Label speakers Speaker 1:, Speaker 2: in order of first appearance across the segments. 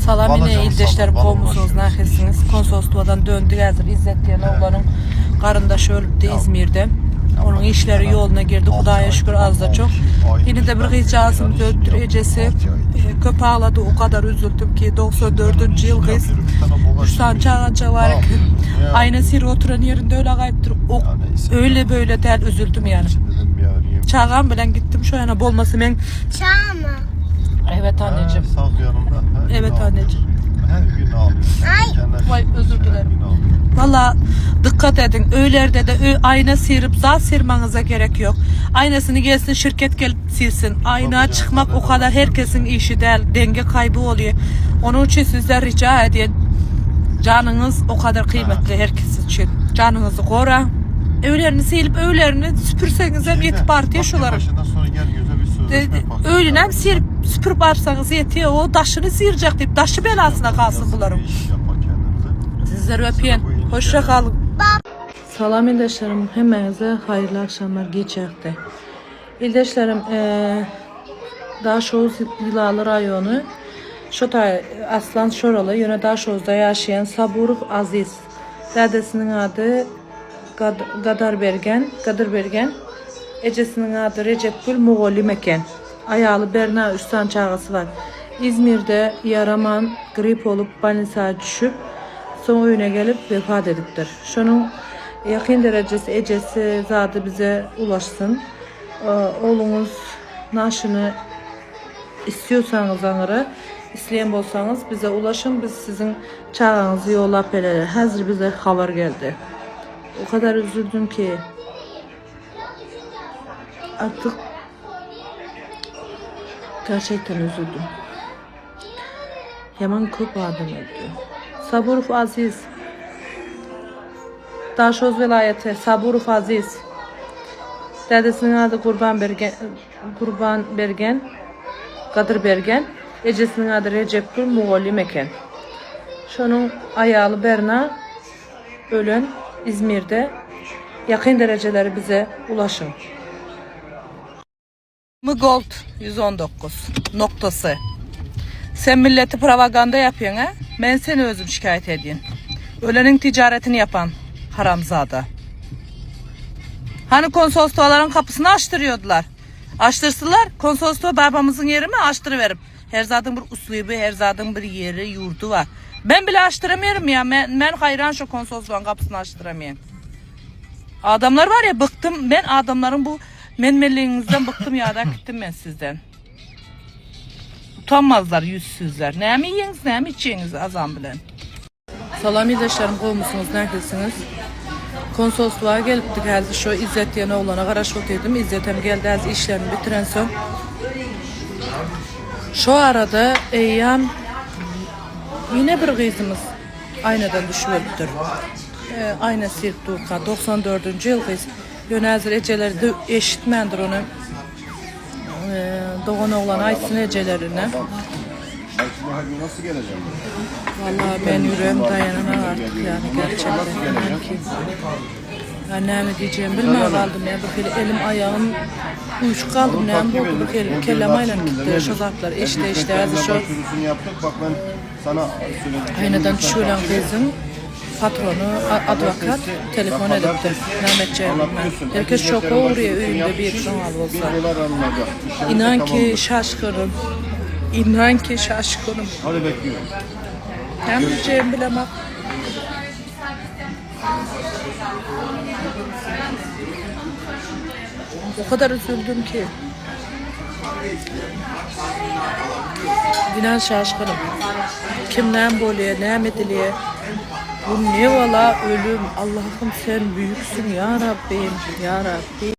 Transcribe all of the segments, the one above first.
Speaker 1: Salam ine
Speaker 2: Balacanı
Speaker 1: ildeşlerim
Speaker 2: saldım, bana
Speaker 1: gowmysyňyz
Speaker 2: ulaşıyoruz.
Speaker 1: nähilsiňiz konsolstwadan döndük häzir İzzet diýen oglanyň garyndaşy ölüpdi İzmirde onuň işleri ýoluna girdi hudaýa şükür azda çok ine-de bir gyzjagazymyz ölüpdir ejesi e, köp aglady o kadar üzüldüm ki 94 ýyl gyz üç sany çagaça bar eken aýna siri oturan ýerinde öle gaýypdyr o öyle böyle däl üzüldüm yani
Speaker 2: Dedim bir arayayım.
Speaker 1: çagam bilen gittim şu yana bolmasa men
Speaker 3: Çağ mı?
Speaker 1: evet anneciğim
Speaker 2: Ha, sağ yanımda her gün
Speaker 1: Evet
Speaker 2: ağlıyorum.
Speaker 1: anneciğim.
Speaker 2: Her gün ağlıyorum.
Speaker 3: Ay.
Speaker 1: Vay, özür
Speaker 2: Her
Speaker 1: dilerim.
Speaker 2: gün ağlıyorum.
Speaker 1: Valla dikkat edin. Öylerde de ö, ayna sıyırıp zat sıyırmanıza gerek yok. Aynasını gelsin şirket gelip silsin. Ayna çıkmak o kadar herkesin işi değil. Denge kaybı oluyor. Onun için sizden rica edin. Canınız o kadar kıymetli herkes için. Canınızı kora. Öylerini silip öylerini süpürseniz hem yetip artıyor
Speaker 2: Bak,
Speaker 1: şuların.
Speaker 2: Başından sonra gel güzel bir sözleşme yapalım.
Speaker 1: Öğlünem sıyırıp süpürüp arsanız yetiyor. O daşını sıyıracak deyip daşı belasına kalsın bunların.
Speaker 2: Bir iş yapmak kendimize.
Speaker 1: Sizleri öpeyim. Hoşça kalın. Salam ildeşlerim, hemmäňize haýyrly akşamlar, giç ýagty. Ildeşlerim, eee, Daşoguz Ýylaly raýony, şo taý Aslan Şoraly, ýöne Daşoguzda ýaşaýan Saburow Aziz. Dädesiniň ady Gad Gadarbergen, Gadyrbergen, ejesiniň ady Rejepgül mugallym eken. Aýaly Berna, üç sany çagasy bar. Izmirde ýaraman grip bolup bolnisa düşüp, soň öýüne gelip wefat edipdir. Şonuň ýakyn derejesi ejesi zady bize ulaşsyn. Ogluňyz naşyny istiyorsaňyz aňyra isleýän bolsaňyz bize ulaşyň biz siziň çagaňyzy ýollap bereli. Häzir bize habar geldi. O kadar üzüldüm ki artık gerçekten üzüldüm. Yaman köp adam öldü. Saburow Aziz. Daşoz welaýaty, Saburow Aziz. Dädesiniň ady Gurban Bergen, Gurban Bergen, Gadyr Bergen, ejesiniň ady Rejepgül mugallym eken. Şonuň aýaly Berna ölen Izmirde. Ýakyn derejeleri bize ulaşyň. Mgold 119 noktasy. Sen milleti propaganda yapıyorsun ha? Men seni özüm şikayet edeyim. Ölenin ticaretini yapan haramzada. Hani konsolosluğların kapısını açtırıyordular. Açtırsınlar. Konsolosluğa babamızın yeri mi? Açtırıverip. Her zatın bir uslubu, her zatın bir yeri, yurdu var. Ben bile açtıramıyorum ya. Men, men hayran şu konsolosluğun kapısını açtıramıyorum. Adamlar var ya bıktım. Ben adamların bu menmenliğinizden bıktım ya da gittim ben sizden. Utanmazlar yüzsüzler. Ne mi yiyorsunuz, ne mi içiyorsunuz azam bilen. Salam ildeşlerim, gowmysyňyz, nähilsiňiz? Konsolstwa gelipdik häzir şo Izzet diýen oglana garaşyp otyrdym. Izzet hem geldi häzir işlerini bitirensoň. Şo arada eýýäm ýene bir gyzymyz aýnadan düşüp ölüpdir. Aýna sirk durka 94-nji ýyl gyz. Ýöne häzir ejeleri eşitmändir ony. Dogan oglan aýtsyn ejelerine.
Speaker 2: Nasıl geleceğim?
Speaker 1: Vallahi ben yüreğim dayanamam artık yani gerçekten. İnan ki. Ya näme diýjegimi bilmän galdym ya. Bir hili elim ayağım uyuşuk galdym näme boldy bir hili kellem aýlanyp gitdi şo zatlar eşde eşde häzir şo
Speaker 2: Başvurusunu yaptık. Bak ben sana söyledim.
Speaker 1: aýnadan düşüp ölen gyzyň patrony adwokat telefon edipdir. Näme etjegimi bilmän. Herkes şoka uğraýar öýünde bir şoňal bolsa.
Speaker 2: 1000 dolar alınacak. İşlemimiz
Speaker 1: İnan ki
Speaker 2: tamamdır.
Speaker 1: şaşkınım. İnan ki şaşkınım.
Speaker 2: Hadi bekliyorum.
Speaker 1: Näme diýjegimi bilemok. O kadar üzüldüm ki. İnan şaşkınım. Kim näme bolýar, näme edilýär? Bu ne wala ölüm. Allah'ım sen büyüksün ya Rabbim, ya Rabbim.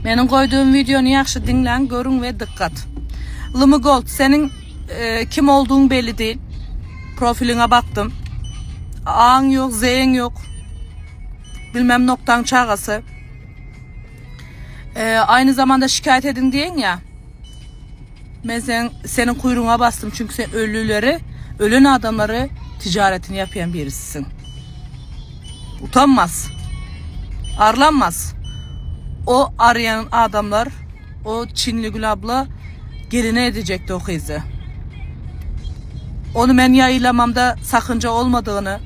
Speaker 1: Meniň goýduğum videony ýagşy diňläň, görüň we dykgat. Lymy Gold, seniň e, kim olduğun belli değil. Profiliňe baktım. Aň yok, Z'ň yok. Bilmem noktaň çagasy. E, aynı zamanda şikayet edin diyen ya. Men sen, senin kuyruğuna bastım çünkü sen ölüleri, ölen adamları ticaretini yapan birisisin. Utanmaz. Arlanmaz. O arayan adamlar o Çinli Gül abla geline edecekti o kızı. Onu men ýaýlamamda sakynca olmadygyny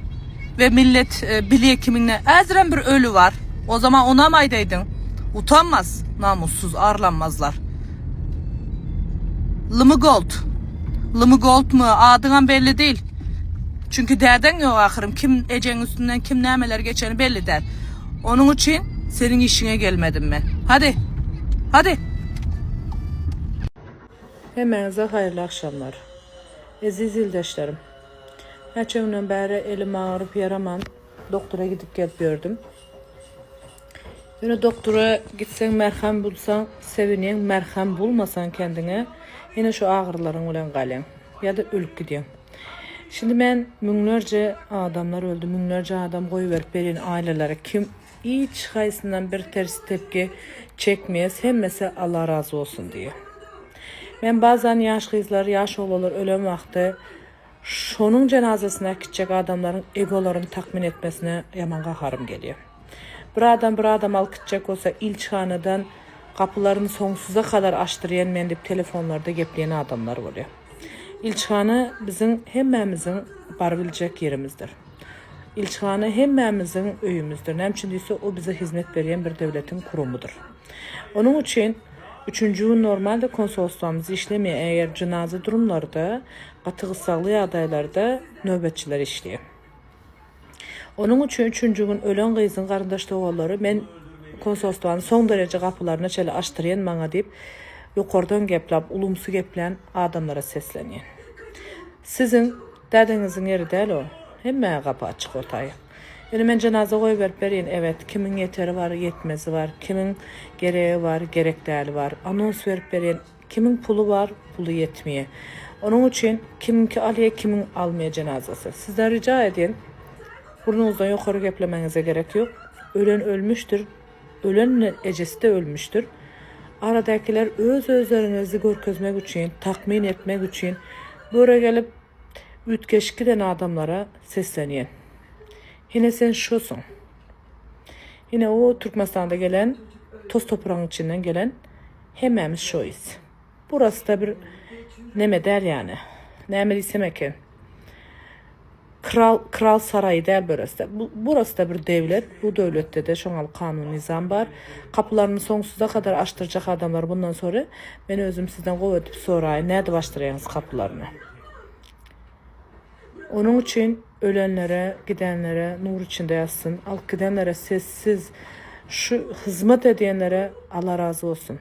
Speaker 1: we millet e, bilýär kiminle äzirem bir ölü var. O zaman ona mı aýdaýdyň? Utanmaz, namussuz, arlanmazlar. Lymy Gold. Lymy Gold mu? Adyňam belli değil. Çünkü dädeň ýok ahyrym. Kim ejeň üstünden kim nämeler geçeni belli däl. Onuň üçin seniň işiňe gelmedim men. Hadi. Hadi. Hemmäňize haýyrly agşamlar. Eziz ildeşlerim. Näçe günden bäri elim agyryp ýaraman doktora gidip gelip ýördüm. Ýöne doktora gitseň merhem bulsaň sevinýäň merhem bulmasaň kendiňe ýene şu agyrylaryň bilen galýaň ýa-da ölüp gidýäň. Şindi men müňlerce adamlar öldü müňlerce adam goýberip berýän aýlalara kim hiç haýsyndan bir ters tepki çekmeýäs hemmesi Allah razy bolsun diýýär. Men bazan ýaş gyzlar ýaş oglanlar ölen wagty Şonuň jenazasyna äkitjek adamlaryň egolaryny takmyn etmesine ýaman gaharym gelýär. Bir adam bir adam alyp gitjek bolsa ilçihanadan gapylaryny soňsuza kadar açdyrýan men diýip telefonlarda gepleýän adamlar bolýar. Ilçihana biziň hemmämiziň barybiljek ýerimizdir. Ilçihana hemmämiziň öýümizdir. Näme üçin diýse o bize hizmet berýän bir döwletiň kurumydyr. Onuň üçin üçünji gün normalde konsolstwamyz işlemeýär, eger jynaza durumlarda, gaty gyssagly ýagdaýlarda nöbetçiler işleýär. Onuň üçin üçünji gün ölen gyzyň garyndaş-doganlary men konsolstwany soň dereje gapylaryna çenli açdyrýan maňa diýip, ýokardan geplap, ulumsy geplän adamlara seslenýän. Siziň dädeňiziň ýeri däl o. Hemmäge gapy açyk o taý. Ýöne men jenaza goýberip berýin, ebet, kimiň ýeteri bar, ýetmezi bar, kimiň geregi bar, gerek däli bar. Anons berip berýin, kimiň puly bar, puly ýetmeýär. Onuň üçin kimiňki alýar, kimiň almaýar jenazasy. Sizden rija edýin, burnuňyzdan ýokary geplemegiňize gerek ýok. Ölen ölmüşdir, ölen bilen ejesi-de ölmüşdir. Aradakiler öz-özleriňizi görkezmek üçin, takmyn etmek üçin böre gelip, Üýtgeşik giden adamlara seslenýän. Hine sen şosuň. Hine o Türkmenistanda gelen toz topragyň içinden gelen hemmämiz şoýuz. Burasy-da bir neme däl ýany. Näme diýsem eken. Kral kral saraýy däl burasy-da. Burasy-da bir döwlet. Bu döwletde-de şoňaly kanun nizam bar. Gapylaryny soňsuza kadar açdyrjak adamlar bundan sory men özüm sizden gowy edip soraýyn nädip açdyrýaňyz gapylaryny. Onuň üçin ölenlere, gidenlere nur içinde ýatsyn, alyp gidenlere sessiz şu hyzmat edýänlere Allah razy bolsun.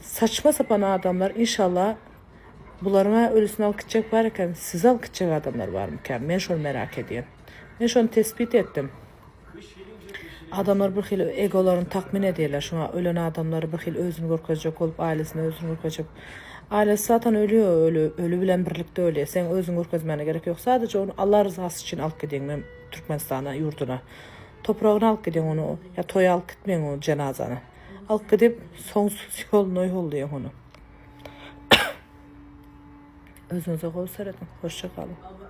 Speaker 1: Saçma sapan adamlar inşallah bularyň ölüsini alyp gitjek bar eken, sizi alyp gitjek adamlar barmyka? Men şony merak edýän. Men şony tespit etdim. Adamlar bir hili egolaryny takmyn edýärler. Şuňa ölen adamlary bir hili özüni görkezjek bolup, ailesine özüni görkezjek. Ailesi zaten ölüyor, ölü, ölü bilen birlikde ölüyor. Sen özüňi görkezmäne gerek ýok. Sadece ony Allah rızasy üçin alyp gidýäň men Türkmenistana, ýurduna. Topragyna alyp gidýäň ony, ýa toýa alyp gitmeň o jenazany. Alyp gidip, soňsuz ýoluna ýollaýaň ony. Özüňize gowy serediň. Hoşça galyň.